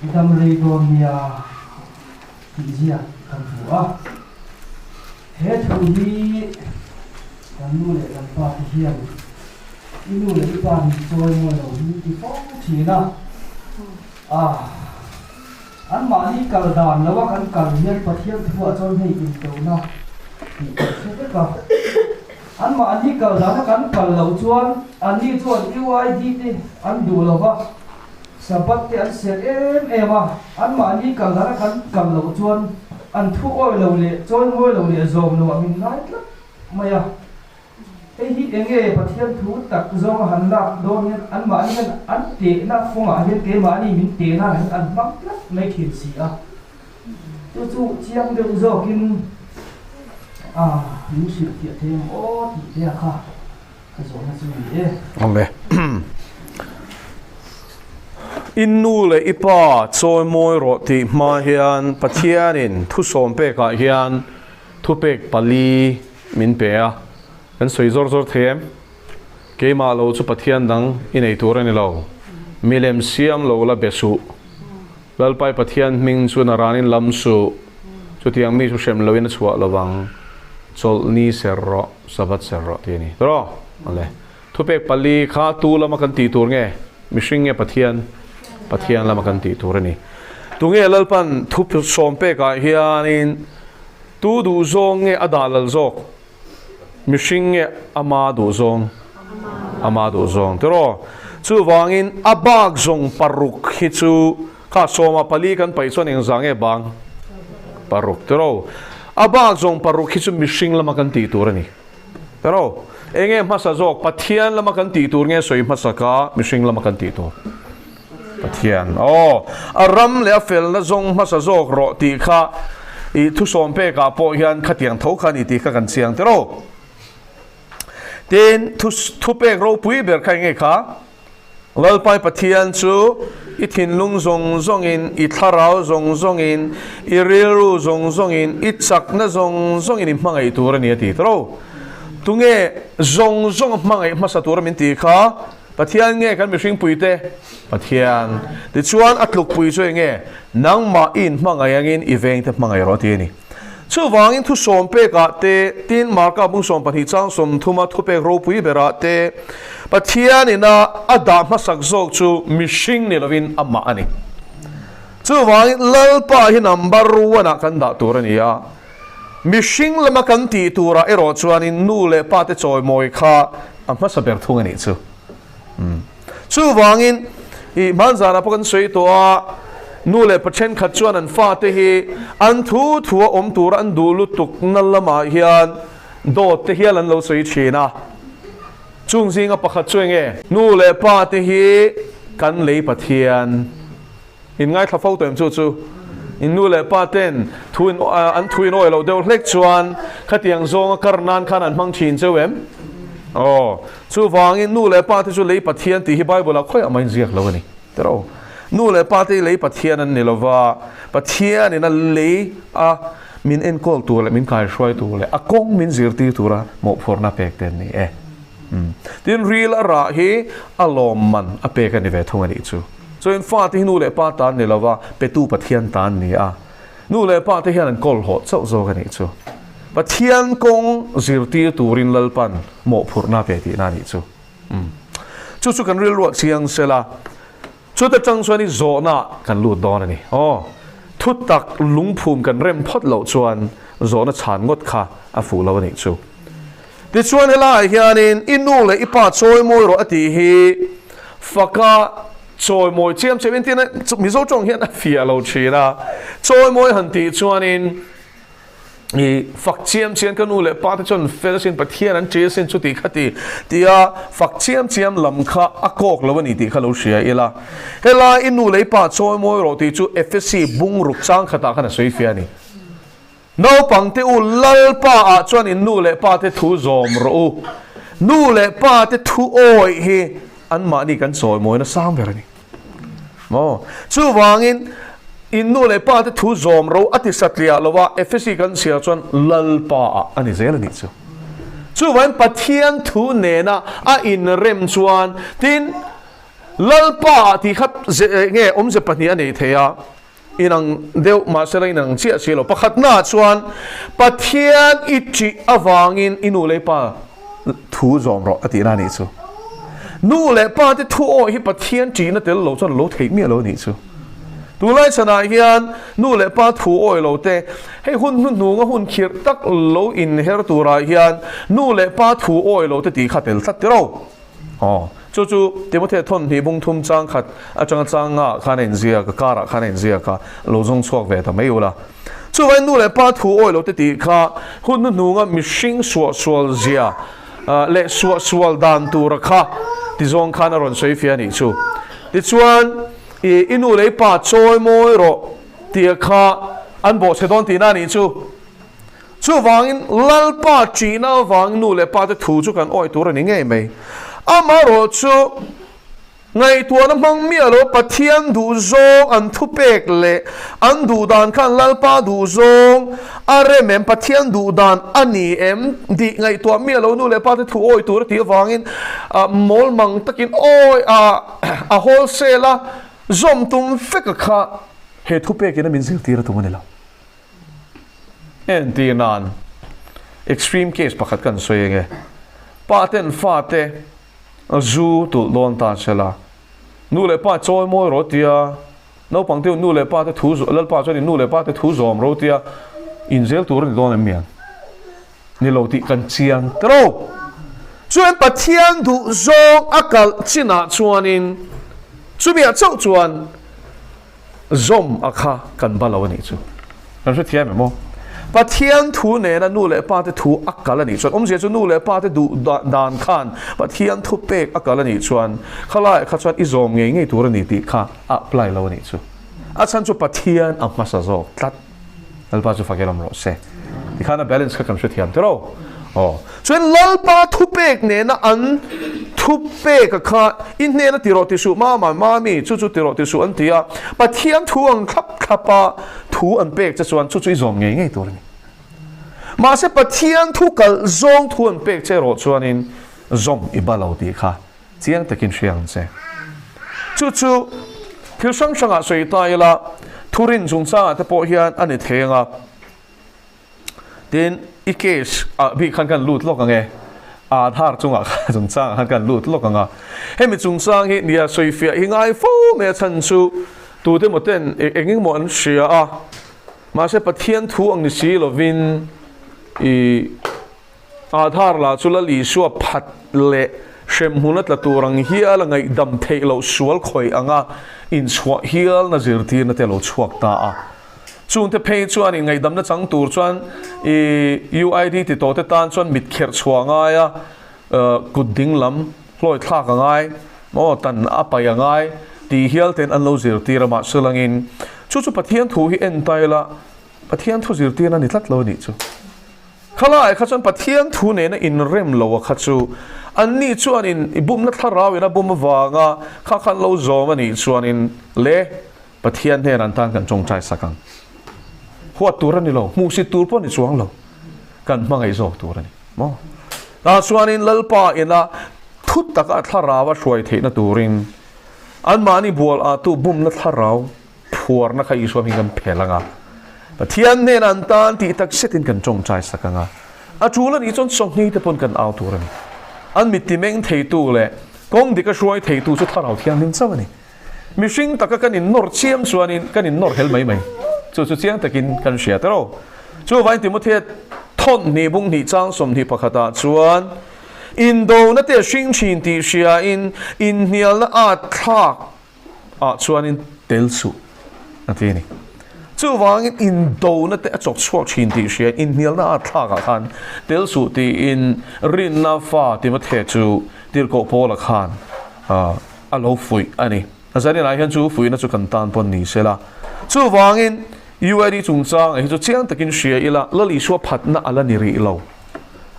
I dam rei dawn nia tih ziak kan hmu a. He thu hi kan nu leh kan pa te hian i nu leh i pa min chawi mawi lo hi min ti fo thin a. A, anmahni kal dan lo a kan kal hian Pathian thuah chuan hei indona tih kan hre vek a. Anmahni kal dana kan kal loh chuan anni chuan UID te an duh lo va, Sabbath te an serh em em a. Anmahni kal dana kan kal loh chuan an thu awi lo leh chawimawi lo leh zawm lo ah min ngai tlat mai a. Hei hi eng nge Pathian thu tak zawnga han lak dawn hian anmahni hian an tehna kawngah hian keimahni min tehna ah hian an hmang tlat mai thin si a. Chu chu chiang deuh zawkin a min hrilh fiah thei ang aw tih te a kha ka zawhna chu ni e. Awle. I nu leh i pa chawimawi rawh tih hma hian Pathianin thusawm pekah hian thupek pali min pe a, kan sawi zawr zawr thei em? Keimah lo chu Pathian dang i nei tur a ni lo. Milem siam lo la be suh. Lalpai Pathian hming chu na ranin lam suh. Chutiang mi chu hrem loin a chhuah lo vang. Chawlh ni ser rawh, Sabbath ser rawh tih a ni. Tawh ale. Thupek pali kha tu lama kan tih tur nge? Mihring nge Pathian? Pathian lama kan tih tur a ni. Tunge Lalpan thu sawm pekah hianin Tu duh zawng nge a dah lal zawk? Mihring nge ama duh zawng? Ama duh zawng tiraw? Chuvangin a bak zawng paruk hi chu kha sawma pali kan paih chuan engzah nge bang? Paruk tiraw? A bak zawng paruk hi chu mihring lama kan tih tur a ni tiraw? Enge hmasa zawk Pathian lama kan tih tur nge sawi hmasa ka mihring lama kan tih tur? Pathian, aw, a ram leh a felna zawng hmasa zawk rawh tih kha i thusawm pekah pawh hian khatiang tho kha a ni tih kha kan chiang tiraw. Tin, thu thupek ropui ber kha enge kha? Lalpai Pathian chu i thinlung zawng zawngin, i thlarau zawng zawngin, i rilru zawng zawngin, i chakna zawng zawngin i hmangaih tur a ni a ti tiraw. Tunge zawng zawng hmangaih hmasa tura min tih kha? Pathian nge kan mihring puite? Pathian. Tichuan a tlukpui chu enge? Nangmah i inhmangaih angin i vengte hmangaih rawh ti a ni. Chuvangin thu sawm pekah te, tin Marka bung 12 chang 30 a thupek ropui berah te, Pathian ina a dah hmasak zawk chu mihring ni lovin amah a ni. Chuvangin Lalpa hi number one ah kan dah tur a ni a. Mihring lama kan tih turah erawh chuanin nu leh pa te chawimawi kha a hmasa ber thung a nih chu. Chuvangin, i hmanzanah pawh kan sawi tawh a, nu leh pa thenkhat chuan an fate hi an thu thu a awm tura an duh lutukna lamah hian dawt te hial an lo sawi thin a. Chung zinga pakhat chu enge? Nu leh pa te hi kan lei Pathian. In ngaithla fo tawh em chu chu? In nu leh pa ten thu in an thu in awi loh deuh hlek chuan khatiang zawnga kar nan khan an hmang thin cheu em? Aw, chuvangin nu leh pa te chu lei Pathian tih hi Bible ah khawiah mah in ziak lo a ni. Tiraw? Nu leh pa te hi lei Pathian an ni lova, Pathian in a lei a min enkawl tur leh min kaihruai tur leh a kawng min zirtir tura mawhphurhna pek te an ni e. Tin, ril a rah hi a lawmman a pek a ni ve thung a nih chu. Chuan fate hi nu leh pa tan ni lova petu Pathian tan ni a, nu leh pa te hian an kawl hawh chauh zawk a nih chu. Pathian kawng zirtir turin Lalpan mawhphurhna pe tihna a nih chu. Umm. Chu chu kan rilruah chiang sela, chuta tang chuan i zawhna kan lut dawn a ni. Aw, thutak lungphum kan rem phawt loh chuan zawhna chhan ngawt kha a fuh lo a nih chu. Tichuan helaiah hianin i nu leh i pa chawimawi rawh a tih hi faka chawimawi chiam chiam entirna Mizo tawng hian a fiah lo thin a, chawimawi han tih chuanin i fak chiam chiam ka nu leh pa te chuan fel asin Pathian an ṭi asin chuti kha ti tia fak chiam chiam lam kha a kawk lo a ni tih kha lo hria ila. Helai i nu leh i pa chawimawi rawh tih chu Efesi bungruk chang khatah khan a sawi fiah a ni. Naupang te u, Lalpa ah chuan in nu leh pa te thu zawm rawh u. Nu leh pa te thu awih hi anmahni kan chawimawina sang ber a ni. Maw? Chuvangin, in nu leh pa te thu zawm ro a ti satliah lo a, Efesi kan chhiar chuan Lalpa ah a ni zel a nih chu. Chuvangin Pathian thu nena a inrem chuan, tin, Lalpa tih kha nge awmze pahnih a nei thei a, inang deuh mahse la inang chiah si lo. Pakhatnaah chuan Pathian i ṭih avangin i nu leh i pa thu zawm rawh a tihna a nih chu. Nu leh pa te thu awih hi Pathian ṭihna tel lo chuan a lo theih miah lo a nih chu. Tunlai chhanah hian nu leh pa thu awih lo te, hei hun hnuhnunga hun khirh tak lo inher turah hian nu leh pa thu awih lo te tih kha tel tlat tiro. Aw, chu chu Timothea thawn hnih bung thum chang khat atanga chang nga khan a inziak a, karah khan a inziak a, lo zawng chhuak ve ta mai ula. Chuvain nu leh pa thu awih lo te tih kha hun hnuhnunga mihring suahsual zia leh suahsual dan tura kha ti zawng khan a rawn sawi fia a nih chu. Tichuan, i nu leh i pa chawi mawi rawh tia kha an bawhchhe dawn tihna a nih chu. Chuvangin, Lalpa ṭihna avangin nu leh pate thu chu kan awih tur a ni ngei mai. Amaherawhchu, ngaihtuahna hmang miah lo Pathian duhzawng an thupek leh an duhdan khan Lalpa duhzawng a rem em, Pathian duhdan a ni em tih ngaihtuah miah lo nu leh pate thu awih tur a tih avangin mawlmang takin awi a wholesale a zawm tum vek a kha he thupekin a min zirtir a tum a ni lo. Entir nan extreme case pakhat kan sawi enge, pa ten fa te zu tulh dawn ta che la, nu leh pa chawi mawi rawh tia, naupang te nu leh pa te thu Lalpa chuan in nu leh pa te thu zawm ro tia inzel tur a ni dawn em mian? Ni lo tih kan chiang tro. Chuan Pathian duh zawng a kalh chinah chuanin chumiah chauh chuan Zawm a kha kan ba lo a nih chu. Kan hrethiam em aw? Pathian thu nena nu leh pa te thu a kal a nih chuan, awmzia chu nu leh pa te duh dan khan Pathian thu pek a kal a nih chuan, khalaiah kha chuan i zawm ngei ngei tur a ni tih kha a apply lo a nih chu. A chhan chu Pathian a hmasa zawk tlat. Lalpa chu fak elam rawh se. Tikhan a balance kha kan hrethiam tiraw? Aw. Chuan Lalpa thupek nena an thupek a kha i hnena ti rawh ti suh mama mami chu chu ti rawh ti suh an ti a. Pathian thu ang thlap thlap a thu an pek che chuan chu chu i zawm ngei ngei tur a ni. Mahse Pathian thu kalh zawng thu an pek che erawh chuanin zawm i ba lo tih kha Chiang takin hria ang che. Chu chu thil hrang hrangah sawi ta ila, thurin chungchangah te pawh hian a ni thei anga. Tin, i case ah bik khan kan lut lawk ang e. Aadhaar chungah khan chungchangah khan kan lut lawk ang a. Hemi chungchang hi nia sawifiah hi ngai fo mai a chhan chu tute emaw ten eng eng emaw an hria a. Mahse Pathian thu ang ni si lovin i Aadhaar lah chu Lal Isua phat leh hremhmun a tla tur ang hial a ngaihdam theih loh sual khawih anga inchhuah hialna zirtirna te a lo chhuak ta a. Chungte phei chuan inngaihdamna chang tur chuan i UID ti tawh te tan chuan mit kherh chhuah a ngai a, kut ding lam hlawi thlak a ngai, aw tan a paih a ngai tih hial ten an lo zirtir a mahse langin chu chu Pathian thu hi en ta ila Pathian thu zirtirna a ni tlat lo a nih chu. Khalai kha chuan Pathian thu nena inrem lo a kha chu anni chuanin i bumna thlarau in a bum avanga kha khan lo zawm a nih chuanin le Pathian hnenah an tan kan tawngtai sak ang. Huat tur a ni lo, hmuhsit tur pawh a ni chuang lo, kan hmangaih zawk tur a ni maw? Tah chuanin Lalpa ina thu taka thlarau a hruai theihna turin anmahni bual atu bumna thlarau Phuarna kha Isua hming kan phel ang a, Pathian hnenah an tan tih tak zetin kan tawngtai sak ang a, a tul a nih chuan sawhni te pawn kan au tur a ni. An mitti meng theitu leh kawng dika hruai theitu chu Thlarau Thianghlim chauh a ni. Mihring taka kan innawr chiam chuanin kan innawr hel mai mai. Chu chu chiang takin kan hria ta ro. Chuvain Timothea thawn hnih bung hnih chang 21 ah chuan, Indona te a hring thin tih hriain inhnialna at thlak ah chuanin tel suh a ti a ni. Chuvangin indona te a chawk chhuak thin tih hria inhnialna a thlak ah khan tel suh tiin rinna fa Timothea chu tirhkoh Paula khan a lo fuih a ni. A zanin ah hian chu fuihna chu kan tan pawn ni sela. Chuvangin UAD chungchang ah hi chu chiang takin hria ila Lal Isua phatna a la ni rih lo.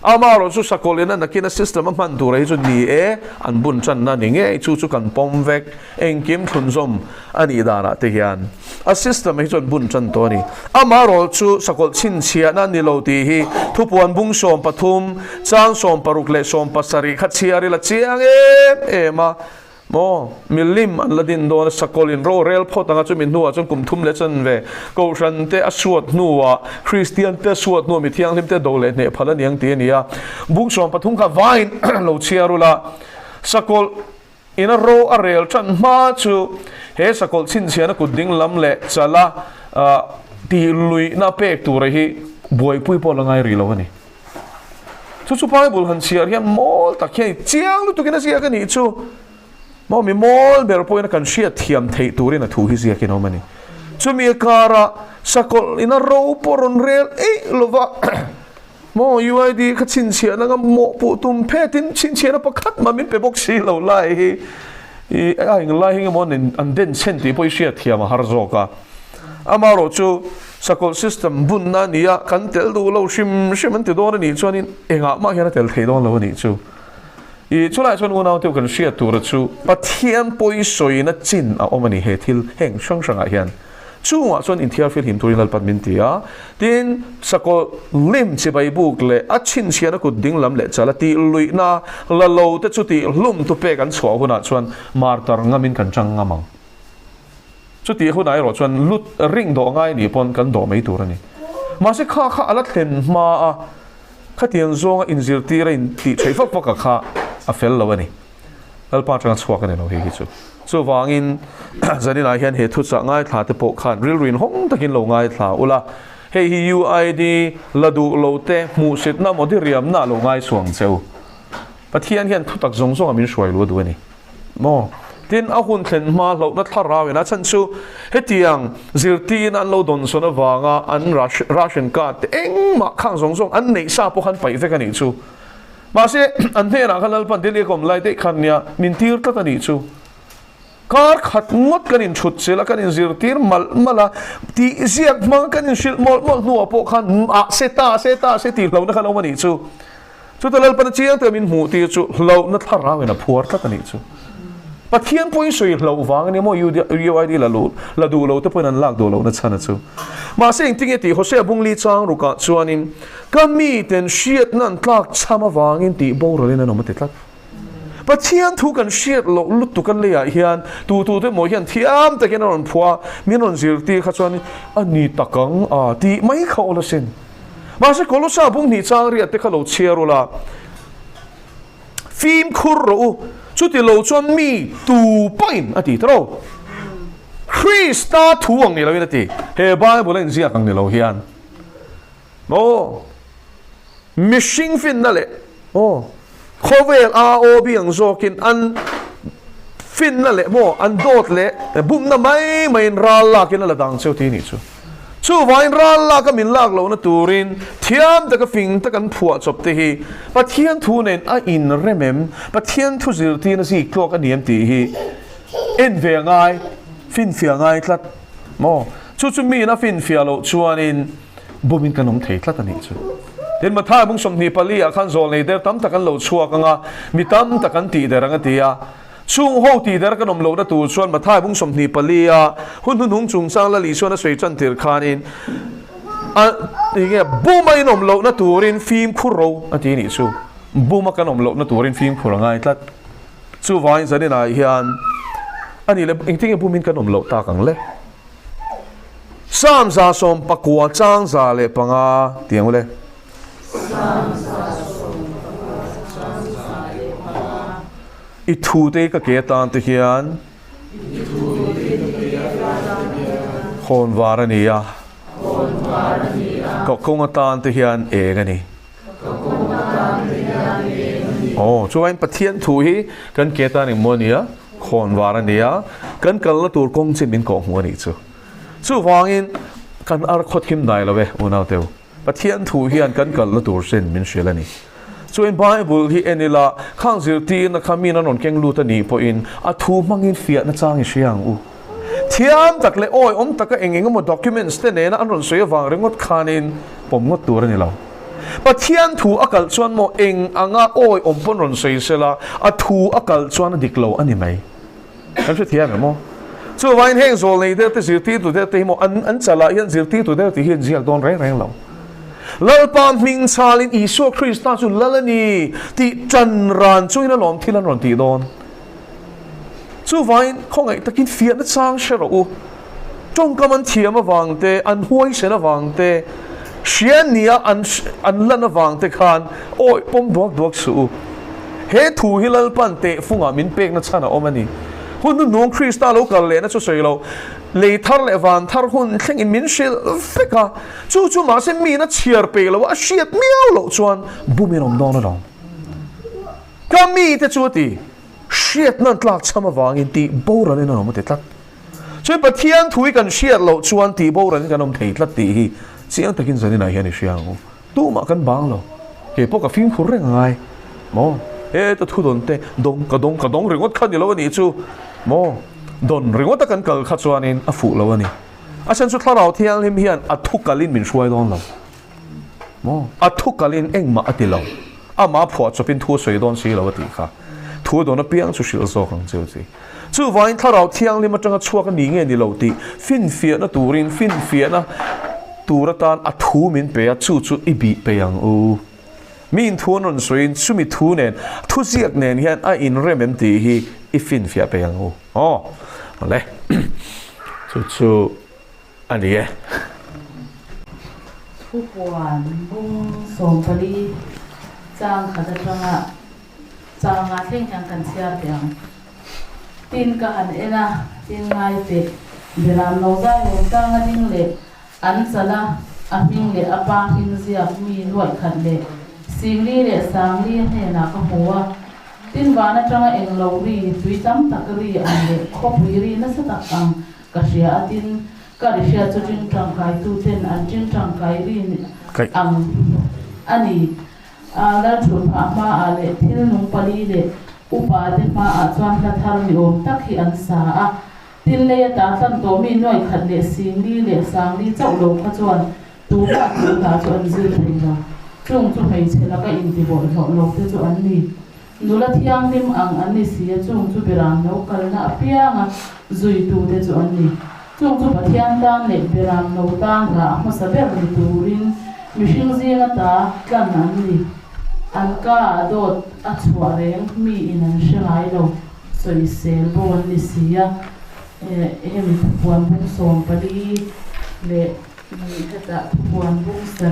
Amaherawh chu sakawlh ina nakin a system a hman tura hi chu ni e, an bun tanna ni ngei chu chu kan pawm vek, engkim thlunzawm a nih danah te hian a system hi chu an bun tan tawh a ni. Amaherawh chu sakawlh chhinchhiahna ni lo tih hi thupuan bung 13, chang 16 leh 17 kha chhiar ila chiang em em a. Maw? Milim an la din dawn a, sakawlh in rorel phawt anga chumi hnuah chuan kum thum leh chanve Kohhran te a suat hnuah Kristian te a suat hnuah mi thianghlim te do leh hneh phal a niang tih a ni a. Bung 13 kha vain lo chhiar ula, sakawlh in a ro a rel tan hma chu he sakawlh chhinchhiahna kut ding lam leh chala tih luihna pek tura hi buaipui pawh la ngai rih lo a ni. Chu chu Bible han chhiar hian mawl tak hian chiang lutukin a ziak a nih chu. Maw mi mawl ber pawhin a kan hriat thiam theih turin a thu hi ziakin a awm a ni. Chumi a kara sakawlh in a ro pawh rawn rel eih lova maw UID kha chhinchhiahna nga mawhpuh tum phetin chhinchhiahna pakhat mah min pe bawk si lo lai hi i a englai hi nge maw an den chhen tih pawh i hriat thiam a har zawk a. Amaherawh chu Sakawlh system bunna a ni a, kan tel duh lo hrim hrim an ti dawn a nih chuanin engah mah hian a tel thei dawn lo a nih chu. I chulaiah chuan unau te kan hriat tura chu Pathian pawisawina chin a awm a ni he thil heng hrang hrangah hian. Chungah chuan inthiar fihlim turin Lalpan min ti a, tin sakawlh lim chibai buk leh a chhinchhiahna kut ding lam leh chala tih luihna la lo te chu tih hlum tu pek an chhuah hunah chuan martar ngamin kan chang ngam ang. Chutih hunah erawh chuan lut ring dawh ngai nih pawn kan dawh mai tur a ni. Mahse kha kha a la thlen hma a, khatiang zawnga inzirtir a intih theih vak vak a kha a fel lo a ni. Lalpa atanga chhuak a ni lo hei hi chu. Chuvangin zaninah hian he thuchah ngaithla te pawh khan rilru inhawng takin lo ngaithla ula, hei hi UID la duh lo te hmuhsitna maw diriamna a lo ngaisuang che u. Pathian hian thutak zawng zawnga min hruai lu a duh a ni. Maw? Tin, a hun thlen hma hlauhna thlarau in a chhan chu hetiang zirtiin an lo dawnsawn avanga an ration card te engmah khang zawng zawng an neih sa pawh khan paih vek a nih chu. Mahse, an hnenah khan Lalpan Delhi a ka awm lai daih khan nia min tir tlat a nih chu. Kar khat ngawt kan inthut chilh a, kan inzirtir malh malh a, tih ziak hmang kan inhrilh mawlh mawlh hnuah pawh khan ah se ta se ta se tih hlauhna khan a awm a nih chu. Chuta Lalpan a chiang te min hmuh tir chu hlauhna thlarau in a phuar tlat a nih chu. Pathian pawhin sawi hlauh vang a ni maw UID la luh la duh lo te pawhin an lak duh lohna chhan a chu. Mahse engtinge tih Hosea Bungli chang rukah chuanin ka miten hriatna an tlak chham avangin tih boralin an awm a ti tlat. Pathian thu kan hriat loh lutuk a leiah hian tu tu te maw hian thiam takin a rawn phuah a, min rawn zirtir kha chuan a ni tak ang a tih mai kha awl asin. Mahse Kolosa bung hnih chang riat te kha lo chhiar ula, fimkhur rawh u, chuti lo chuan mi tu pawhin a ti tawh. Krista thu ang ni loin a ti, he Bible a inziak ang ni lo hian. Aw, mihring finna leh aw, khawvel AOB ang zawkin an finna leh maw an dawt leh bumna mai maiin ral lakin a la dang cheu ti nih chu. Chuvangin ral laka min lak lohna turin thiam taka fing tak an phuah chawp te hi Pathian thu nen a inrem em? Pathian thu zirtirna zik tluak a ni em tih hi en ve a ngai, finfiah a ngai tlat maw? Chu chu miin a finfiah loh chuanin bumin kan awm thei tlat a nih chu. Tin, Mathai bung 24 ah khan zawlnei der tam tak an lo chhuak ang a, mi tam tak an tih der ang a ti a. Chung ho tih der kan awm lohna tur chuan Mathai bung 24 a hun hnuhnung chungchang Lali chuan a sawi tan tir khanin a enge buma in awm lohna turin fimkhur ro a ti nih chu. Buma kan awm lohna turin fimkhur a ngai tlat. Chuvangin zaninah hian a nih leh engtin nge bumin kan awm loh tak ang le? Psalm 119 chang 105 tih ang u le. Psalm 119 chang 105. I thu te ka ke atan te hian. I thu te ka ke atan te hian. Khawn var a ni a. Khawn var a ni a. Ka kawng atan te hian eng a ni. Ka kawng atan te hian eng a ni. Aw, chuan Pathian thu hi kan ke atan engmaw a ni a? Khawn var a ni a, kan kalna tur kawng chin min kawh hmuh a nih chu. Chuvangin kan ar khaw thim dai lo e, unauteu. Pathian thu hian kan kalna tur chin min hrilh a ni. Chuan Bible hi en ila, khang zirtirna kha min an rawn keng lut a nih pawhin a thu hmangin fiahna chang i hria ang u. Thiam tak leh awiawm taka eng eng emaw documents te nena an rawn sawi avang ringawt khanin pawm ngawt tur a ni lo. Pathian thu a kalh chuan maw eng anga awiawm pawn rawn sawi sela, a thu a kalh chuan a dik lo a ni mai. Kan hrethiam em aw? Chuvangin heng zawl nei deuh te, zirtirtu deuh te hi maw an an chalah hian zirtirtu deuh tih hi an ziak dawn reng reng lo. Lalpa hming chhalin Isua Krista chu Lal a ni tih ṭan ran chungin a lawm thil an rawn tih dawn. Chuvangin khawngaih takin fiahna chang hre rawh u. Tawngkam an thiam avang te, an huaisen avang te, hria nia an an lan avang te khan awi pawm duak duak suh u. He thu hi Lalpan tehfungah min pekna chhan a awm a ni. Hun hnuhnung Krista lo kal lehna chu sawi lo, lei thar leh van thar hun thlengin min hrilh vek a, chu chu mahse miin a chhiar peih lo a, a hriat miau loh chuan bumin awm dawn alawm. Ka mite chu a ti, hriatna an tlak chham avangin tih boralin an awm a ti tlat. Chu Pathian thu hi kan hriat loh chuan tih boralin kan awm thei tlat tih hi chiang takin zaninah hian i hria ang u. Tumah kan bang lo. Kei pawh ka fimkhur reng a ngai. Maw? Heta thu dawn te dawng ka dawng ka dawng ringawt kha ni lo a nih chu. Maw? Dawn ringawt a kan kal kha chuanin a fuh lo a ni. A chhan chu Thlarau Thianghlim hian a thu kalin min hruai dawn lo. Maw? A thu kalin engmah a ti lo. Amah phuah chawpin thu a sawi dawn si lo a tih kha. Thu dawn apiang chu hrilh zawk ang cheu chi. Chuvangin Thlarau Thianghlim atanga chhuak a ni nge ni lo tih finfiahna turin finfiahna tur atan a thu min pe a, chu chu i bih pe ang u. Miin thu an rawn sawiin chumi thu nen, thuziak nen hian a inrem em tih hi i finfiah pe ang u. Aw, awle, chu chu a ni e. Thupuan bung 14 chang khat atanga changa thleng hian kan chhiar teh ang. Tin ka han en a, tin ngai teh. Beram lo zai awm tlang a ding leh an chal a, a hming leh a pa hming ziak mi nuaih khat leh singli leh sangli a hnenah ka hmu a. Tin van atanga eng lo ri, tui tam tak ri ang leh khawpui ri nasa tak ang ka hria a, tin ka ri hriat chu tingtangkaitu ten an tingtangkai ri ang a ni. A Lalṭhut phah hmaah leh thil nung pali leh upate hmaah chuan hla thar ni awm tak hi an sa a. Tin, lei ata tlan tawh mi nuaih khat leh singli leh sangli chauh lo kha chuan tumah chu hla chu an zir thei lo. Chung chu hmeichhe laka intibawlhhlawh lo te chu an ni. Nula thianghlim ang an ni si a, chung chu Beram lo kalna apianga zuitute chu an ni. Chung chu Pathian tan leh Beram lo tan hla a hmasa ber ni turin mihring zinga ta tlan an ni. An ka ah dawt a chhuah reng mi in an hre ngai lo, sawisel bo an ni si a. Hemi thupuan bung 14 leh hetah thupuan bung 7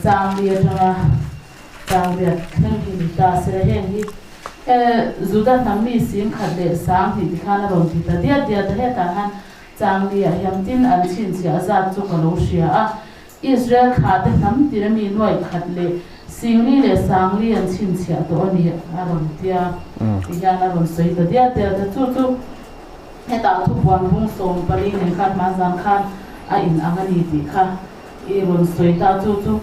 chang li atanga Changriat thleng hi ni ta se, heng hi Juda hnam mi 10,000 leh 20,000 ti khan a rawn ti ta diat diat a, hetah hian Changlia hiam tin an chhinchhiah zat chu ka lo hria a, Israel thlah te hnam tir mi 100,000 leh 40,000 leh 40,000 an chhinchhiah tawh a ni a rawn tia ti hian a rawn sawi ta diat diat a, chu chu hetah thupuan bung 14 nen khan hmanzang khan a in ang a ni tih kha i rawn sawi ta, chu chu.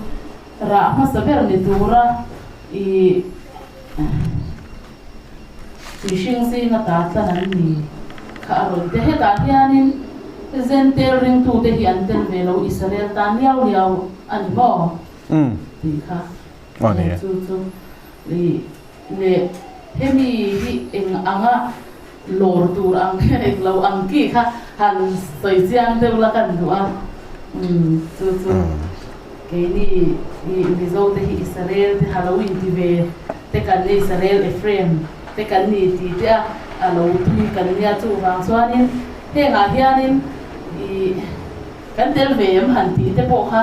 Rah hmasa ber ni tura i mihring zinga ta tlan an ni kha a rawn ti. Hetah hianin Zentel ringtute hi an tel ve lo, Israel tan liau liau a ni maw? Tih kha chu chu i leh hemi hi eng anga lawr tur ang nge eng lo ang ki kha han sawi chiang deuh la kan duh a, chu chu keini i Mizo te hi Israel te ha lo inti ve te kan ni Israel Ephraim te kan ni ti te a a lo tui kan nia chuvang chuanin hengah hianin i kan tel ve em han tih te pawh kha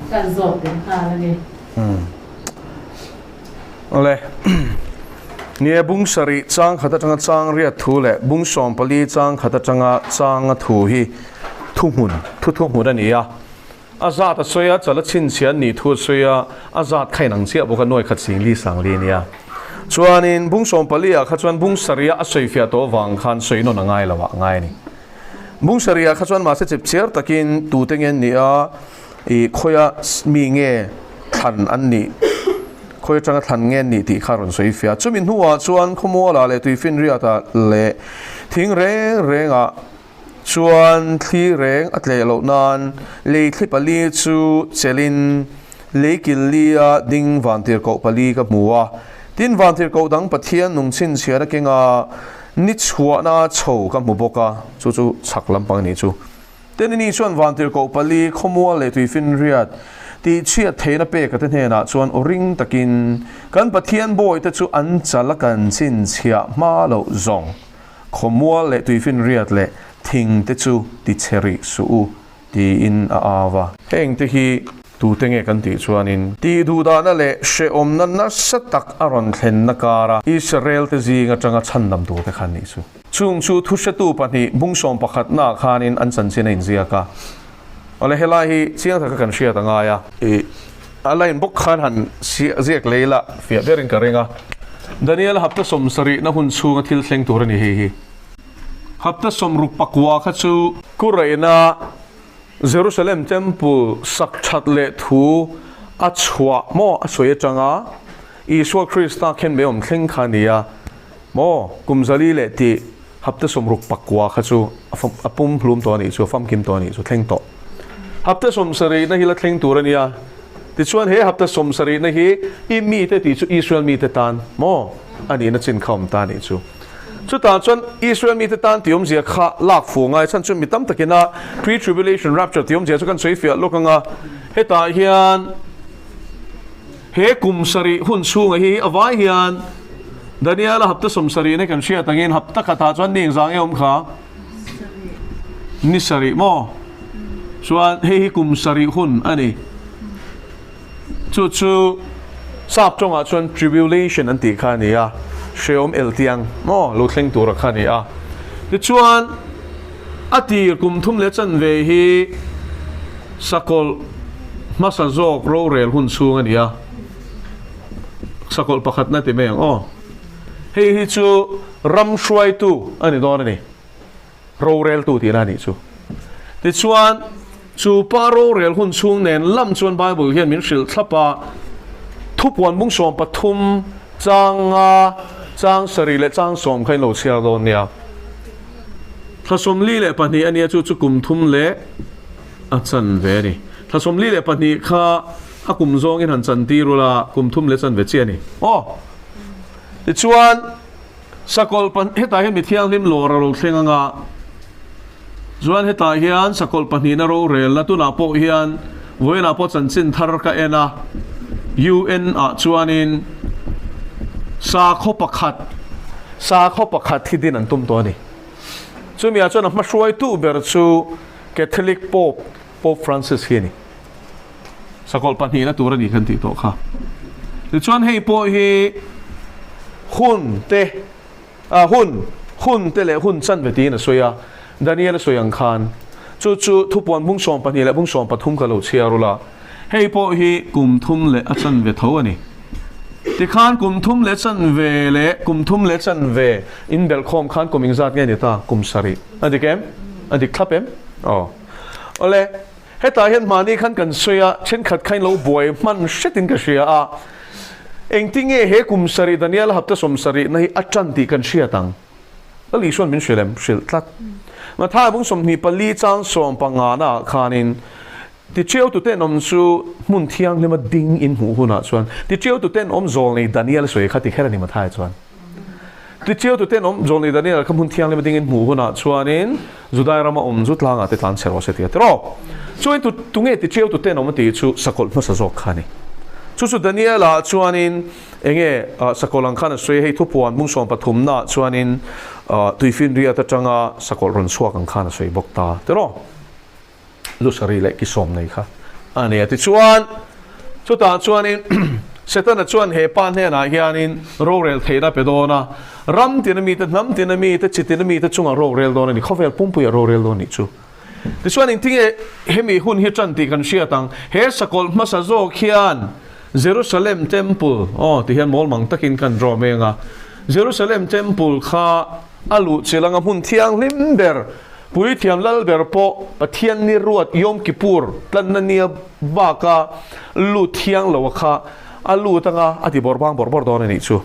kan zawt tel nghal a ni. Awle. Nia bung 7 chang khat atanga chang riat thu leh bung 14 chang khat atanga changa thu hi thu hmun, thu thu hmun a ni a. A zat a sawi a, chala chhinchhiah an nih thu a sawi a, a zat kha inang chiah bawk a, 1000 singli sangli a nia. Chuanin bung 14 ah kha chuan bung 7 a sawifiah tawh avang khan sawi nawn a ngai lo ah a ngai a ni. Bung 7 ah kha chuan mahse chipchiar takin tute nge an nih a, I khawia mi nge thlan an nih, khawi atanga thlan nge an nih tih kha a rawn sawi fiah. Chumi hnuah chuan khawmualah leh tuifinriatah leh thing reng rengah chuan thli reng a tleh loh nan lei thli pali chu chelhin lei kil lia ding vantirhkoh pali ka hmu a. Tin, vantirhkoh dang Pathian nung chhinchhiahna kenga ni chhuahna chho ka hmu bawk a, chu chu chhak lampang a nih chu. Tenini chuan vantirhkoh pali, khawmual leh tuifinriat, Tihchhiat theihna peka te hnenah chuan aw ring takin kan Pathian bawihte chu an chal a kan chhinchhiah hma loh zawng khawmual leh tuifinriat leh thing te chu tichhe rih suh u tiin a au a. Heng te hi tute nge kan tih chuanin tihduhdahna leh hrehawmna nasa tak a rawn thlenna kara Israel te zing atanga chhandam turte kha an nih chu. Chung chu thuhretu pahnih bungsawm pakhatnaah khanin an chanchin a inziak a. Awle helai hi chiang taka kan hriat a ngai a. I a line bawk khan han ziak lei la fiah berin ka ring a. Daniel hapta sawmsarihna hun chhunga thil thleng tur a ni hei hi. Hapta sawmruk pakua kha chu Kuraina Jerusalem Temple sak that leh thu a chhuah maw a sawi atanga Isua Krista khen mai awm thleng kha a ni a maw kum zali leh tih Hapta sawmruk pakua kha chu a pum hlum tawh a nih chu, a famkim tawh a nih chu, thleng tawh. Hapta sawmsarihna hi la thleng tur a nia. Tichuan he hapta sawmsarihna hi i mite tih chu Israel mite tan maw a nihna chin kha awm ta a nih chu. Chutah chuan Israel mite tan tih awmzia kha lak fu ngai chhan chu mi tam takina pre-tribulation rapture tih awmzia chu kan sawi fiah lawk ang a. Hetah hian He kum sarih hun chhunga hi a vai hian Daniela hapta sawmsarihna kan hriat angin hapta khatah chuan ni engzah nge awm kha? Ni sarih maw? Chuan hei hi kum sarih hun a ni. Chu chu sap tawngah chuan tribulation an tih kha a ni a, hrehawm eltiang maw lo thleng tura kha a ni a. Tichuan a tir kum thum leh chanve hi Sakawlh hmasa zawk rorel hun chhung a ni a, sakawlh pakhatna ti mai ang aw. Hei hi chu ram hruaitu a ni dawn a ni, roreltu tihna a nih chu. Tichuan, chu pa rorel hun chhung nen lam chuan Bible hian min hrilh thlap a, thupuan bung 13 chang nga, chang sarih leh chang sawm kha in lo chhiar dawn nia. Thla 42 a nia chu chu kum thum leh a chan ve a ni. Thla 42 kha a kum zawngin han chan tir ula kum thum leh chan ve chiah a ni. Aw! Tichuan, sakawlh hetah hian mi thianghlim lawr a lo thleng anga, chuan hetah hian sakawlh pahnihna rorelna tunah pawh hian vawiinah pawh chanchin thar ka en a, UN ah chuanin sakhaw pakhat, sakhaw pakhat hi din an tum tawh a ni. Chumi ah chuan a hmahruaitu ber chu Catholic Pope, Pope Francis hi a ni. Sakawlh pahnihna tur a ni kan tih tawh kha. Tichuan hei pawh hi hun te, ah hun, hun te leh hun chanve tiin a sawi a, Daniel a sawi ang khan. Chu chu thupuan bung 12 leh bung 13 ka lo chhiar ula, hei pawh hi kum thum leh a chanve tho a ni. Tikhan kum thum leh chanve leh kum thum leh chanve inbelhkhawm khan kum engzat nge ni ta? Kum sarih. A dik em? A dik thlap em? Aw. Awle, hetah hian mahni khan kan sawi a, thenkhat kha in lo buai hman hretin ka hria a. Engtinge he kum sarih Daniela hapta 70 na hi a tan tih kan hriat ang? Lal Isuan min hrilh em? Hrilh tlat. Matthai bung 24 chang 15 na ah khanin Ticheu tuten awm chu hmun thianghlima ding in hmuh hunah chuan Ticheu tuten awm zawlnei Daniel sawi kha ti kher a ni Matthai chuan. Ticheu tuten awm zawlnei Daniel kha hmun thianghlima ding in hmuh hunah chuanin Judai rama awm chu tlangah te tlan chhe rawh se ti a ti rawh. Chuan tu tunge ticheu tuten awm a tih chu sakawlh hmasa zawk kha a ni. Chu chu Daniel-ah chuanin enge sakawlh ang khan a sawi hei thupuan bung 13 naah chuanin tuifinriat atanga sakawlh rawn chhuak ang khan a sawi bawk ta ti rawh. Lusari leh ki sawm nei kha a ni a. Tichuan, chutah chuanin Setana chuan he pa hnenah hianin rorel theihna a pe dawn a, ram tina mite, hnam tina mite, chi tina mite chungah rorel dawn a ni, khawvel pumpuiah rorel dawn a nih chu. Tichuan, engtinge hemi hun hi tan tih kan hriat ang? He sakawlh hmasa zawk hian Jerusalem Temple, aw ti hian mawlmang takin kan draw mai ang a, Jerusalem Temple kha a luhchilh anga hmun thianghlim ber, Puithiam lal ber pawh Pathian ni ruat Yom Kippur tlanna nia baka lut thiang lo a kha a lut anga a ti bawrhbang bawrh bawrh dawn a nih chu.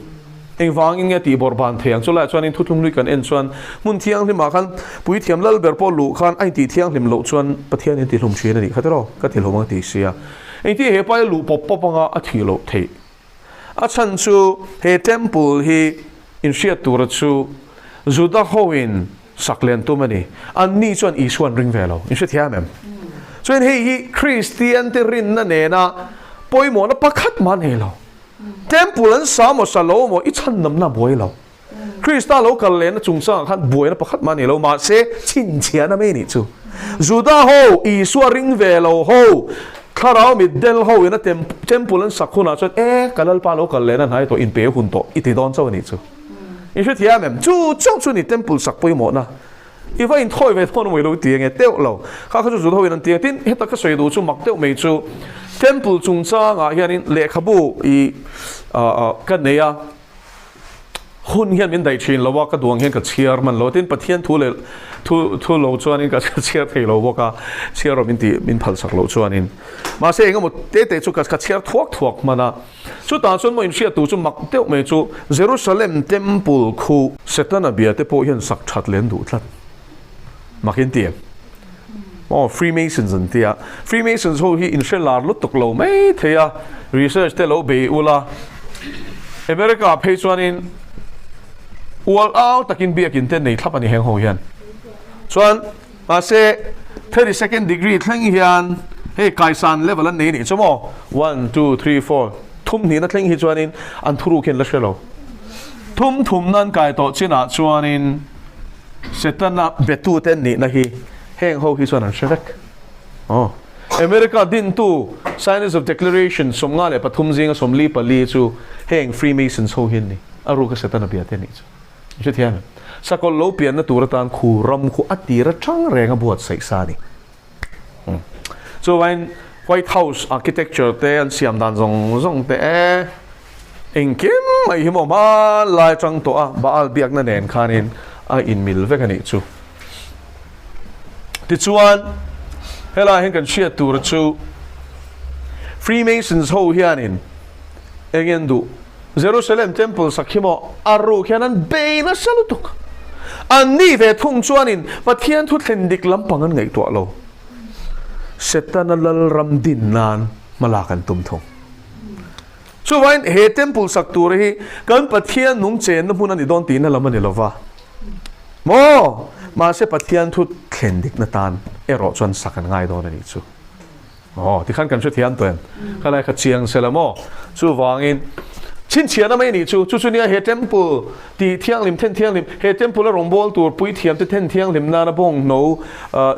Engvangin nge a tih bawrhban thei ang? Chulaiah chuanin thuthlung hlui kan en chuan hmun thianghlimah khan Puithiam lal ber pawh luh khan a intih thianghlim loh chuan Pathianin a tihlum thin a nih kha tiraw? Ka tihlum ang a ti sia. Engtin he pa hi luh pawp pawp anga a thih loh theih? A chhan chu he temple hi inhriat tura chu Juda hoin sak len tum a ni. Anni chuan Isua an ring ve lo. In hrethiam em? Chuan hei hi Kristian te rinna nena pawimawhna pakhat mah nei lo. Temple an sa maw sa lo maw i chhandamna a buai lo. Krista lo kal lehna chungchangah khan buaina pakhat mah a nei lo, mahse chhinchhiahna mai a nih chu. Juda ho, Isua ring ve lo ho, thlarau mitdel ho ina temple an sak hunah chuan e, ka Lalpa lo kal lehna hnai tawh, inpe hun tawh i ti dawn chauh a nih chu. I hrethiam em? Chu chauh chu ni temple sak pawimawhna. I va inthawi ve thawn mawi lo ti enge teuh lo. Kha kha chu Juda ho in an ti a, tin heta ka sawi duh chu mak deuh mai chu temple chungchangah hianin lehkhabu i ka nei a, Hun hian min daih thin lo a, ka duang hian ka chhiar hman lo a, tin Pathian thu leh thu thu lo chuanin ka chhiar thei lo bawk a, chhiar rawh min tih min phal sak loh chuanin. Mahse eng emaw te te chu ka ka chhiar thuak thuak hman a, chutah chuan maw inhriat tur chu mak deuh mai chu Jerusalem Temple khu Setana bia te pawh hian sak that leh an duh tlat. Mak in ti em? Aw Freemasons an ti a, Freemasons ho hi inhre lar lutuk lo mai thei a, research te lo bei ula, America ah phei chuanin ual au takin biakin te nei thlap a ni heng ho hian. Chuan mahse 32nd degree thleng hian hei kaisan level an nei nih chu maw, one, two, three, four, thum hnihna thleng hi chuanin an thuruk hi an la hre lo. Thum thumna an kai tawh chinah chuanin Setana betute nihna hi heng ho hi chuan an hre vek. Aw. America dintu Signers of Declaration 53 zinga 44 chu heng Freemasons ho hi an ni. A ruka Setana bia te anih chu. I hre thiam em? Sakawlh lo pianna tur atan khu ram khu a tir atang reng a buatsaih sa a ni. Chuvain White House architecture te an siam dan zawng zawng te e engkim mai hi maw hmanlai atang tawh a Baal biakna nen khanin a inmil vek a nih chu. Tichuan helaiah hian kan hriat tur chu Freemasons ho hianin eng en duh? Jerusalem Temple sak hi maw a ruk hian an bei nasa lutuk. An ni ve thung chuanin Pathian thu thlen dik lampang an ngaihtuah lo. Setana lalram din nan hmalak an tum thung. Chuvain he Temple sak tur hi kan Pathian nung chenna hmun a ni dawn tihna lam a ni lova. Maw? Mahse Pathian thu thlen dikna tan erawh chuan sak an ngai dawn a nih chu. Aw, tikhan kan hrethiam tawh em? Kha lai kha chiang se la maw? Chuvangin, chhinchhiahna mai anih chu, chu chu nia he temple tih thianghlim then thianghlim, he temple a rawngbâwl tur puithiamte then thianghlim nana bawngno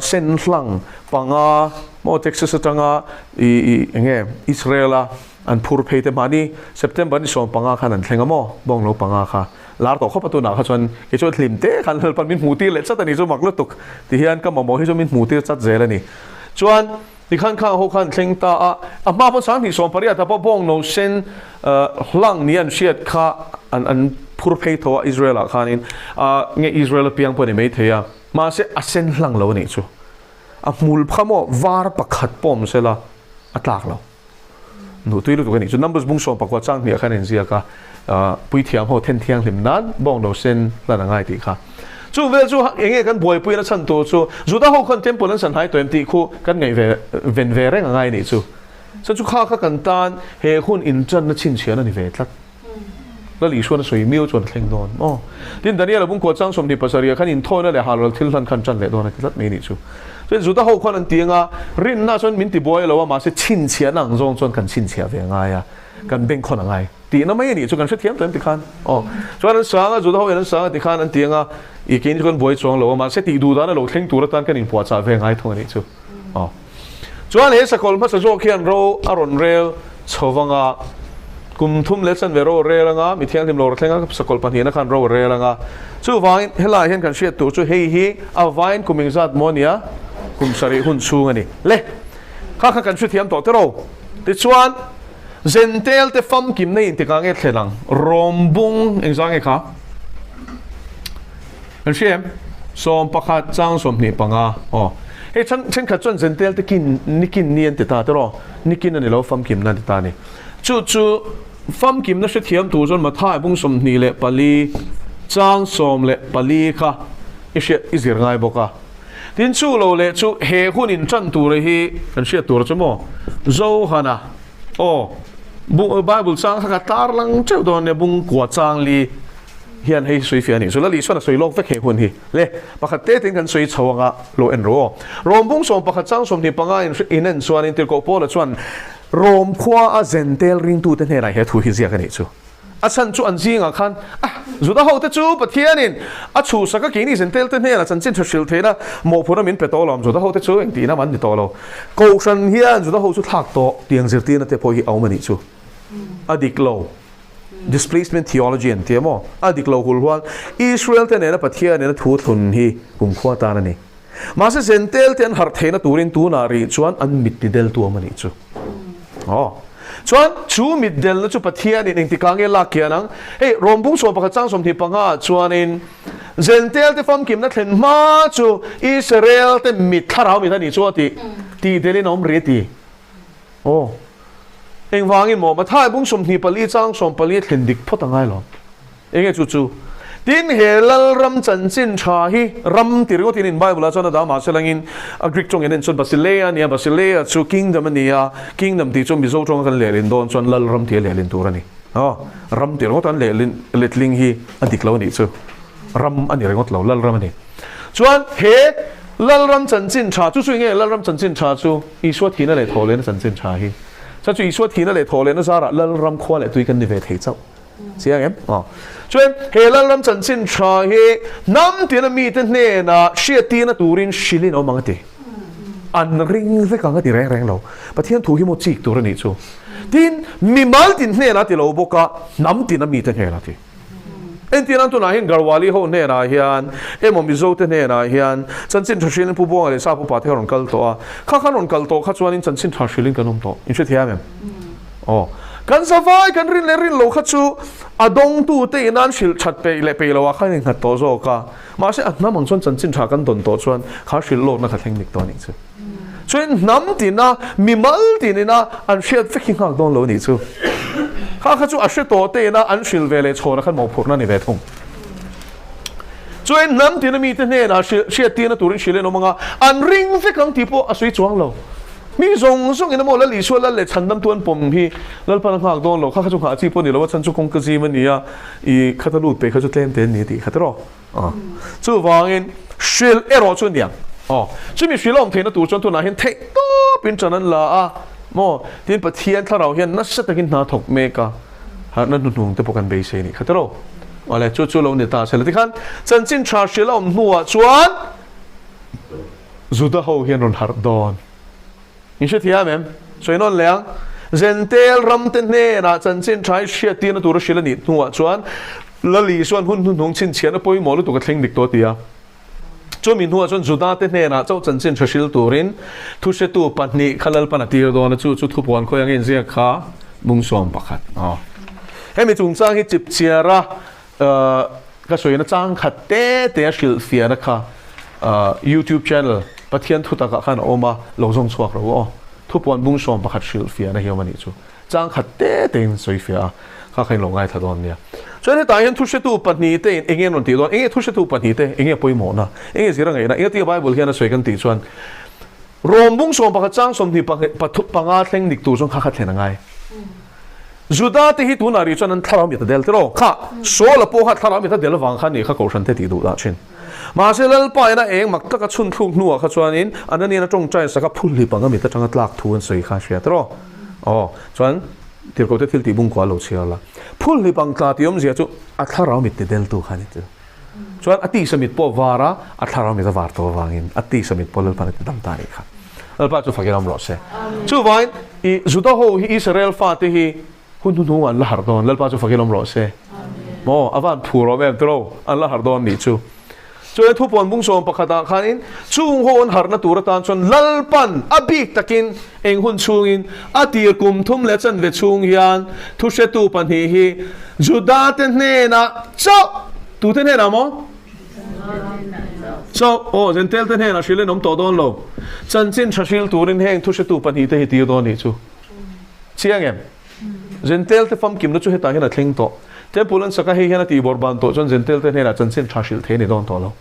sen hlang panga maw Texas atanga i i enge Israel-a an phur phei te mahni September ni 15 khan an thleng a maw bawngno panga kha lar tawh khawp a tunah kha chuan kei chuan hlim te khan Lalpan min hmuh tir leh chat a ni chu mak lutuk tihian ka mamawh hi chu min hmuh tir chat zel a ni. Chuan tikhan khang ho khan thleng ta a, a hma pawh 2018 ah pawh bawng no sen hlang ni an hriat kha an an phur phei tho a Israel ah khanin nge Israel a piang pawh a ni maithei a, mahse a sen hlang lo a nih chu. A hmul pha maw var pakhat pawh awm sela a tlak lo. Duhtui lutuk a nih chu. Numbers bung 19 chang hniah khan a inziak a, puithiam ho then thianghlim nan bawng no sen hlan a ngai tih kha. Chung vel chu eng nge kan buaipui na chhan tur chu Juda ho khan temple an san hai tawh em tih khu kan ngaih ve ven ve reng a ngai a nih chu. Chuan chu kha kha kan tan he hun intanna chhinchhian a ni ve tlat. Lal Isuan a sawi miau chuan a thleng dawn maw? Tin, Daniel-a bungkua chang 27 ah khan inthawina leh halral thil hlan khan tan leh dawn a ti tlat mai a nih chu. Chuan Juda ho khuan an ti anga, rinna chuan min ti buai lo a, mahse chhinchhiahna ang zawng chuan kan chhinchhiah ve a ngai a, kan bengkhawn a ngai tihna mai a nih chu kan hrethiam tawh em ti khan. Aw, chuan an sang a, Juda ho in an sang a ti khan an ti anga, i keini chu kan buai chuang lo a, mahse tih duh dan a lo thleng tur atan kan inpuahchah ve a ngai thung a nih chu. Aw. Chuan he sakawlh hmasa zawk hian ro a rawn rel chho vang a, kum thum leh chanve ro a rel anga, mi thianghlim lo ra thleng a, sakawlh pahnihna khan ro a rel anga. Chuvangin helaiah hian kan hriat tur chu hei hi a vain kum engzat maw nia, kum sarih hun chhung a ni. Le, kha kha kan hrethiam tawh tiraw? Tichuan, Zentel te famkimna intikah nge thlen ang? Rawmbung engzah nge kha? Kan hria em? 11 chang 25 aw. Hei chhan thenkhat chuan Zentel te kin nikin ni an ti ta tiraw? Nikin a ni lo famkimna an ti ta a ni. Chu chu famkimna hrethiam tur chuan Mathai bung 24 chang 14 kha i hriat i zir ngai bawk a. Tin chu lo leh chu he hun in tan tura hi kan hriat tur chu maw? Johana aw Bible chang kha ka tar lang teuh dawn nia bung kua chang li. Hian hei sawi fiah a nih chu. Lali chuan a sawi lawk vek he hun hi. Le, pakhat te tin kan sawi chho anga lo en rawh aw. Rom bung 11 chang 25 in in en chuanin Tirhkoh Paula chuan Rom khua a Zentel ringtute hnenah he thu hi ziak a nih chu. A chhan chu an zingah khan, Ah, Juda hote chu Pathianin a chhuhsak a, keini Zentel te hnenah chanchin tha hrilh theihna mawhphurhna min pe tawh lo ang. Juda hote chu engtihna an ni tawh lo. Kohhran hian Juda ho chu thlak tawh tiang zirtirna te pawh hi a awm a nih chu. A dik lo. Displacement theology an ti a maw? A dik lo hul huan Israel te nena Pathian nena thu thlun hi kumkhua tan a ni. Mahse Zentel te an harh theihna turin tunah rih chuan an mit ti del tu awm a nih chu. Aw. Chuan chu mit delna chu Pathianin engtikah nge lak kian ang? Hei Rom bung 11 chang 25 ah chuanin Zentel te famkimna thlen hma chu Israel te mit thlarau mit a nih chu a tih tih delin a awm rih a ti. Aw. Engvangin maw? Mathai bung 24 chang 14 a thlen dik phawt a ngai lo. Enge chu chu? Tin, he Lalram chanchin tha hi ram ti ringawtin in Bible ah chuan a dah mahse langin a Greek tawng in en chuan Basileia a ni a, Basileia chu kingdom a ni a, kingdom tih chu Mizo tawnga kan lehlin dawn chuan Lalram tih a lehlin tur a ni. Aw, ram ti ringawt an lehlin letling hi a dik lo a nih chu. Ram a ni ringawt lo, Lalram a ni. Chuan he Lalram chanchin tha chu chu enge Lalram chanchin tha chu? Isua thihna leh thawhlehna chanchin tha hi. Chuan chu Isua thihna leh thawhlehna zarah Lalram khua leh tui kan ni ve thei chauh. Chiang em? Aw. Chuan he Lalram chanchin tha hi hnam tina mite hnenah hriattirna turin hrilhin awm ang a ti. An ring vek ang a ti reng reng lo. Pathian thu hi maw chik tur a nih chu. Tin, mimal tin hnenah a ti lo bawk a, hnam tina mite hnenah a ti. Entir an tunah hian Garhwali ho hnenah hian emaw Mizo te hnenah hian chanchin tha hrilhin Pu Buanga leh Sa Pupa te kha rawn kal tawh a, kha khan rawn kal tawh kha chuanin chanchin tha hrilhin kan awm tawh. In hrethiam em? Aw. Kan zavai kan rin leh rin lo kha chu a dawngtu te in an hrilh that peih leh peih loah khan innghat tawh zawk a. Mahse a hnam ang chuan chanchin tha kan dawn tawh chuan kha hrilh lawkna kha thleng dik tawh a nih chu. Chuan hnam tina mimal tinina an hriat vek hi nghak dawn lo a nih chu. Kha kha chu a hre tawh te ina an hrilh ve leh chhawna khan mawhphurhna a ni ve thung. Chuan hnam tina mite hnenah hriat tirna turin hrilh en awm anga an ring vek ang tih pawh a sawi chuang lo. Mi zawng zawng ina maw Lal Isua Lal leh chhandamtu an pawm hi Lalpan a nghak dawn lo. Kha kha chu nghah chi pawh a ni lo a chhan chu kawngka zim a ni a, i khata lut pei kha chu tlem te an ni a tih kha tiraw. Aw. Chuvangin hrilh erawh chu aniang. Aw. Chumi hrilh a awm theihna tur chuan tunah hian theih tawpin ṭan an la a maw? Tin, Pathian thlarau hian nasa takin hna thawk mek a, harhna hnuhnung te pawh kan beisei anih kha tiraw? Awle, chu chu lo ni ta se la. Tikhan chanchin ṭha hrilh a awm hnuah chuan Juda ho hian rawn harh dawn. In hrethiam em? Sawi nawn leh ang. Zentel ramte hnenah chanchin tha i hriattirna tura hrilh a nih hnuah chuan Lali chuan hun hnuhnung chhinchhiahna pawimawh lutuk a thleng dik tawh a ti a. Chumi hnuah chuan Judate hnenah chauh chanchin tha hril turin thuhretu pahnih kha Lalpan a tir dawn a, chu chu thupuan khawi angin ziak kha bung 11. Aw. Hemi chungchang hi chipchiara Ka sawina chang khat te te a hrilh fiahna kha YouTube channel Pathian Thutak ah khan a awm a, lo zawng chhuak ro aw. Thupuan bung 11 hrilh fiahna hi awm a nih chu. Chang khat te te in sawi fiah a, kha kha in lo ngaithla dawn nia. Chuan hetah hian thuhretu pahnih te in enge an rawn tih dawn, enge thuhretu pahnih te, enge pawimawhna, enge zir a ngaihna, enge tia Bible hian a sawi kan tih chuan Rom bung 11 chang 25 thleng dik tur chuan kha kha thlen a ngai. Juda te hi tunah rih chuan an thlarau mit a del tiraw? Kha, Saul-a pawh kha thlarau mit a del avang kha nih kha Kohhran te tih duh dah thin. Mahse Lalpa ina eng mak taka chhun thluk hnuah kha chuanin Ananian a tawngtai sak a phulhlip anga mit atanga tlak thu an sawi kha a hria tiraw? Aw, chuan Tirhkoh te thil tih bungkua lo chhiar la. Phulhlip ang tla tih awmzia chu a thlarau mit ti deltu kha a ni chu. Chuan a tisa mit pawh a var a, a thlarau mit a var tawh avangin a tisa mit pawh Lalpa'n a ti dam ta a nih kha. Lalpa chu fakin awm rawh se. Chuvangin i Juda ho hi Israel fate hi hun hnuhnungah an la harh dawn. Lalpa chu fakin awm rawh se. Maw a van phur awm em tiro an la harh dawn nih chu. Chuan thupuan bung 11 ah khanin chung ho an harhna tur atan chuan Lalpan a bik takin eng hun chhungin a tir kum thum leh chanve chhung hian thuhretu pahnih hi Juda te hnenah chauh tute hnenah maw? Chauh aw Zentel te hnenah hrilh in awm tawh dawn lo. Chanchin tha hril turin heng thuhretu pahnih te hi tir dawn nih chu. Chiang em? Zentel te famkimna chu hetah hian a thleng tawh. Temple an sak a, hei hian a tihbawrh ban tawh chuan Zentel te hnenah chanchin tha hrilh thei a ni dawn tawh lo.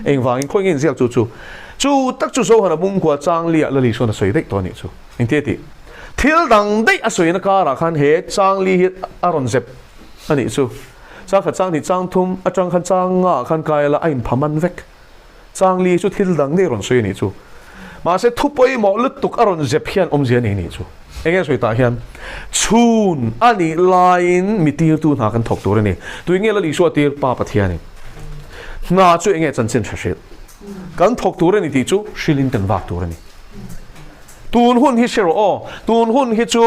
Engvangin khawi nge inziak chu chu? Chu tak chu Zohana bungkua chang liah Lali chuan a sawi daih tawh a nih chu. Engtia tih? Thil dang daih a sawina karah khan he chang li hi a rawn zep a nih chu. Chang khat chang hnih chang thum atang khan chang nga ah khan kai la a inpha man vek. Chang li chu thil dang daih rawn sawi a nih chu. Mahse thu pawimawh lutuk a rawn zep hian awmzia a nei nih chu. Eng nge sawi tah hian chhun a nih laiin mi tirtu hna kan thawk tur a ni. Tui nge Lal Isua tir Pa Pathianin hna chu eng nge chanchin hre hrilh kan thawk tur a ni tih chu hrilhin kan vak tur a ni. Tun hun hi hre rawh aw, tun hun hi chu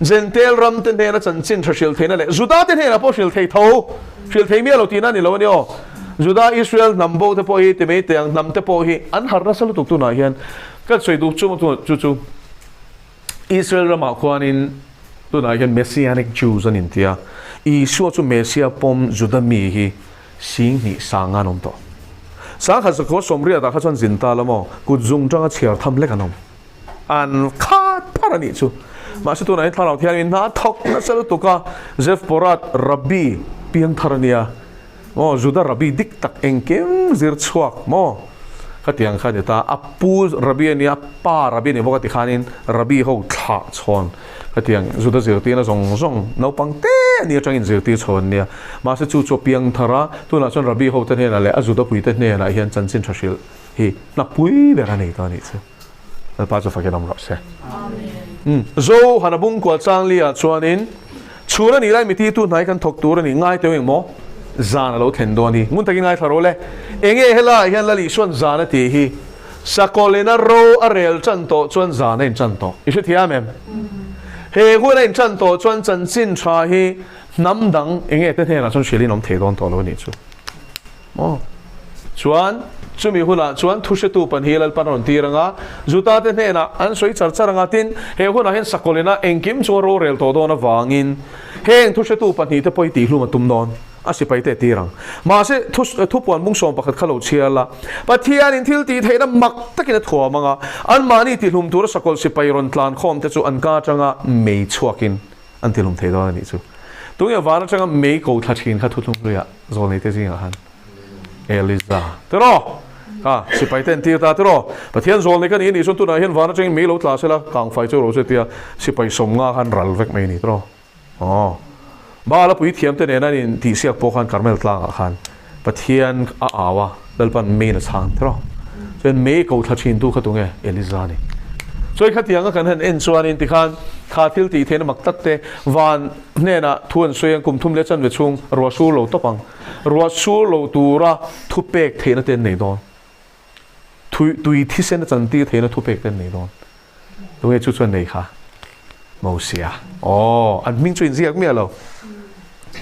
Jentail ram te hnena chanchin tha hrilh theihna leh Juda te hnenah pawh hrilh thei tho, hrilh thei miah lo tihna a ni lo a ni aw. Juda Israel hnam bo te pawh hi ti mai teh ang, hnam te pawh hi an harh nasa lutuk tunah hian ka sawi duh chu chu chu Israel ramah khuanin tunah hian Messianic Jews an intia, Isua chu Messia pawm Juda mi hi Singhnih sanga an awm tawh. Sangkhat zakua sawmriatah kha chuan zin ta la maw, kut zung tanga chhiar tham lek an awm. An khat phar a nih chu. Mahse tunah hian thlarau thiangin hna thawk nasa lutuk a, Zef Porat Rabbi piang thar a nia maw, Juda Rabbi dik tak engkim zir chhuak maw khatiang kha a ni ta. A pu Rabbi a nia, a pa Rabbi a ni bawk a tikhanin Rabbi ho thlah chhawn. Hetiang Juda zirtirna zawng zawng naupang te a ni atangin zirtir chho an nia. Mahse chu chu a piang thar a, tunah chuan Rabbi hote hnenah leh a Juda puite hnenah hian chanchin tha hrilh hi hnapui ber a nei ta a nih chu. Lalpa chu fakin awm rawh se. Amen. Zo han a bung kual chang li ah chuanin chhun a nih lai mititu hnai kan thawk tur a nih ngai teuh eng maw? Zan a lo thlen dawn hi. Ngun takin ngaithla rawh le. Enge helaiah hian Lal Isua'n zan a tih hi? Sakawlina ro a rel tan tawh chuan zan a intan tawh. I hrethiam em? He hun a intan tawh chuan chanchin tha hi hnam dang eng nge te hnenah chuan hrilhin awm thei dawn tawh lo a nih chu. Maw? Chuan chumi hunah chuan thuhretu pan hi Lalpan a rawn tir ang a, Juda te hnenah an sawi char char ang a, tin, he hunah hian Sakawlina engkim chu a rorel tawh dawn avangin heng thuhretu pahnihte pawh hi tihhlum a tum dawn. A sipai te tir ang. Mahse, thu, thupuan bung sawm pakhat kha lo chhiar la. Pathianin thil tih theihna mak takin a thuam ang a, anmahni tihlum tura sakawlh sipai rawn tlan khawm te chu an ka atanga mei chhuakin an tihlum thei dawn a nih chu. Tunge van atanga mei ko thla thin kha thuthlung hluiah zawlnei te zingah khan Eliza tiraw? Kha, sipai te an tir ta tiraw? Pathian zawlnei ka ni a nih chuan tunah hian van atangin mei lo tla sela, kangfai chu ro se tia sipai sawmnga khan ral vek mai a ni tiraw? Aw. Baal a puithiam te nena an in tihsiak pawh khan Karmel tlangah khan Pathian a au a, Lalpan meiin a chhang tiraw. Chuan mei ko thla thin tu kha tunge? Eliza a ni. Chuan khatianga kan han en chuanin tikhan kha thil tih theihna mak tak te van hnenah thu an sawi ang kum thum leh chanve chhung ruah sur lo tawp ang. Ruah sur lo tura thu pek theihna te an nei dawn. Thui tui thisen a chantir theihna thu pek te an nei dawn. Tunge chu chuan nei kha? Mosia. Aw, an hming chu inziak miah lo.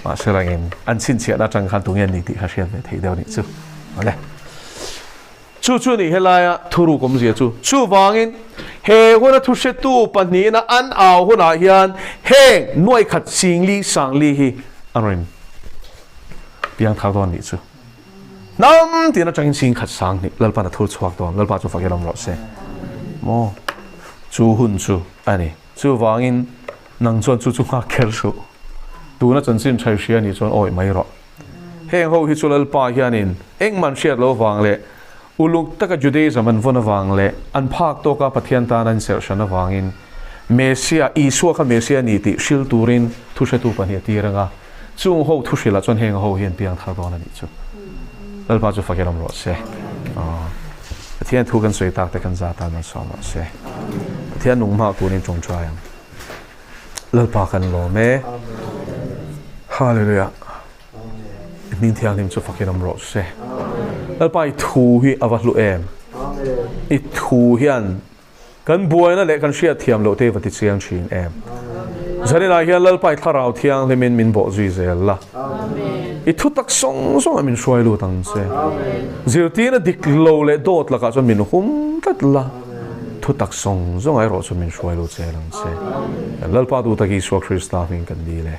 Mahse rangin an chhinchhiahna atang khan tunge an ni tih kha hriat ve theih deuh a nih chu. Awle. Chu chu ni helaia thuruk awmzia chu. Chuvangin he huna thuhretu pahnihna an au hunah hian heng nuai khat singli sangli hi an rawn piang thar dawn nih chu. Hnam tiin atangin sing khat sang hnih Lalpa'n a thur chhuak dawn, Lalpa chu fak ila awm rawh se. Maw? Chu hun chu a ni. Chuvangin nang chuan chu chu nghak kher suh. Tuna chanchin thai hria nih chuan awih mai rawh. Heng ho hi chu Lalpa hianin engmah an hriat lo vang leh uluk taka Judaism an vawn avang leh an phak tawka Pathian tan an inserh hran avangin Messia, Isua kha Messia a ni tih hril turin thuhretu pahnih a tir ang a. Chung ho thu hrilh ah chuan heng ho hi an piang thar dawn a nih chu. Lalpa chu fakin awm rawh se. Pathian thu kan sawi tak te kan za tan an sawm rawh se. Pathian nung hma turin tawngtai ang. Lalpa kan lawm e. Hallelujah. Hming thianghlim chu fakin awm rawh se. Lalpa i thu hi a va hlu em. I thu hian Kan buaina leh kan hriatthiam loh te va ti chiang thin em? Zaninah hian Lalpa i Thlarau Thianghlimin min bawh zui zel la. I thutak zawng zawngah min hruai lut ang che. Zirtirna dik lo leh dawt lakah chuan min hum tlat la. Thutak zawng zawngah erawh chuan min hruai lut zel ang che. Lalpa duhtak Isua Krista hming kan dil e.